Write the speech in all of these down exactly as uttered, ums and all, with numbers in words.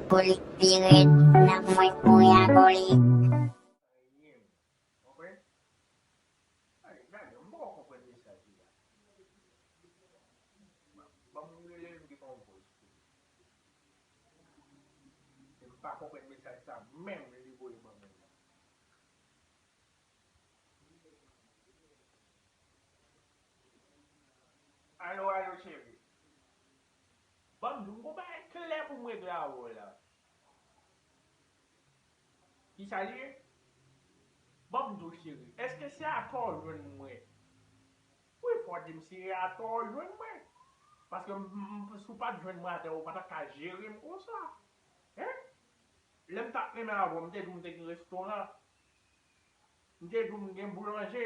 Pou li pi rèd, n ap mwen kouri ak li. Konprann? Ay, gade, m poko konprann mesaj li a. Ban m rele l, m gen yon voice pou li. M pa konprann mesaj sa menm li voye ban mwen nan. Alo, alo, cheri. Ban m di w, m gon bagay klè pou m regle avè w la. Kisa l ye? Ban m di w, cheri. Èske se atò w jwenn mwen? Wi, fò w di m se atò w jwenn mwen. Paske m, m, si w pa t jwenn mwen atè, ou pa t ap ka jere m konsa. Hein? Lè m t ap renmen avè w, m te di w m te gen restoran. M te di w m gen boulanje.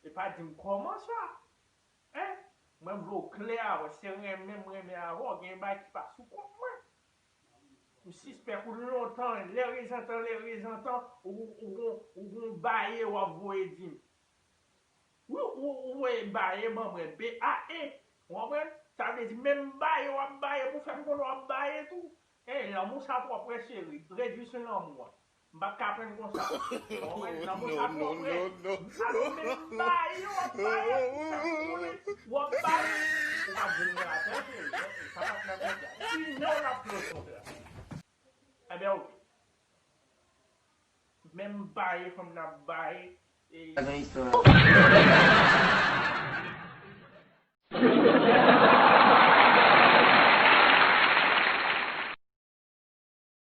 E pa di m kòman sa. Hein? Mwen vle w klè avè w, se renmen m renmen avè w, gen bagay ki pa sou kont mwen. M sispèk ou lontan, lè rezantan, lè rezantan, ou, ou, ou, ou gon baye w ap voye di m. Wi, ou, ou voye baye ban mwen, B A E. Ou konprann? Sa vle di, menm baye w ap baye pou fè m konnen w ap baye tou. Hey, lanmou sa twò prè, cheri. Redwi sou lanmou an. M p ap ka pran konsa. Ou konprann? Lanmou sa twò prè. Alò, menm baye w ap baye pou fè m konnen w ap baye. Ou p ap vin nan atè, cheri. Sa p ap nan konsa. Sinon, n ap ploze kontra. Ebyen, oke. Menm baye fanm nan ap baye. E... Sa gen istwa.